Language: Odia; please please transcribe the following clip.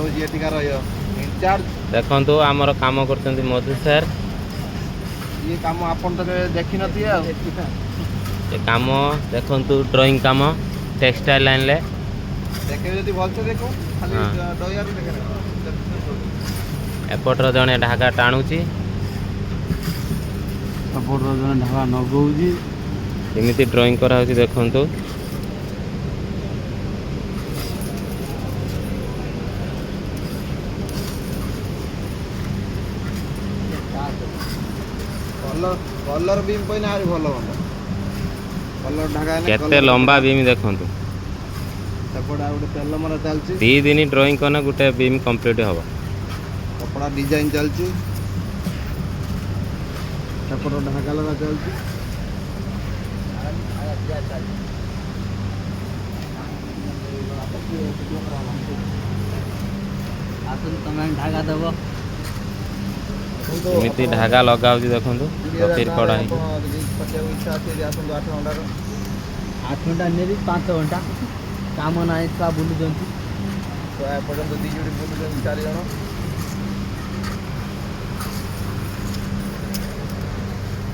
ହେଉଛି ଏଠିକାର ଇନଚାର୍ଜ। ଦେଖନ୍ତୁ, ଆମର କାମ କରୁଛନ୍ତି ମଧୁ ସାର୍। ଇଏ କାମ ଆପଣ ତ କେବେ ଦେଖିନଥିବେ ଆଉ। ଏ କାମ ଦେଖନ୍ତୁ, ଡ୍ରଇଂ କାମ ଟେକ୍ସଟାଇଲ୍ ଲାଇନ୍ରେ। ଦେଖିବେ ଯଦି ଭଲସେ ଦେଖୁ ଖାଲି। ଡୟାରୁ ଦେଖେ। ଏପଟର ଜଣେ ଢାଗା ଟାଣୁଛି। ସେପଟର ଜଣେ ଢାଗା ନଗଉଛି। କେମିତି ଡ୍ରଇଂ କରାହେଉଛି ଦେଖନ୍ତୁ। କଲର ବିମ୍ ପଇନେ ଆହୁରି ଭଲ ହୁଅନ୍ତା, କଲର ଢାଗା ହେଲେ। କେତେ ଲମ୍ବା ବିମ୍ ଦେଖନ୍ତୁ। ସେପଟେ ଆଉ ଗୋଟେ ତେଲ ମରା ଚାଲିଛି। 2 ଦିନ ଡ୍ରଇଂ କଲେ ଗୋଟେ ବିମ୍ କମ୍ପ୍ଲିଟ୍ ହେବ। କପଡ଼ା ଡିଜାଇନ ଚାଲିଛି, ସେପଟ ଢାଗା ଲଗା ଚାଲିଛି। ଆସନ୍ତୁ, ତମେ ଢାଗା ଦେବ। ଏମିତି ଢାଗା ଲଗା ହେଉଛି ଦେଖନ୍ତୁ, ରଫିର କଡ଼ା ହେଇକି। ଖଟିବାକୁ ଇଚ୍ଛା ଅଛି ଯଦି ଆସନ୍ତୁ 8 ଘଣ୍ଟାର। 8 ଘଣ୍ଟା ନେବି, 5 ଘଣ୍ଟା କାମ ନାହିଁ, ଛୁଆ ବୁଲୁଛନ୍ତି। ଛୁଆ ଏପର୍ଯ୍ୟନ୍ତ 2 ଯୋଡ଼ି ବୁଲୁଛନ୍ତି, ଚାରି ଜଣ।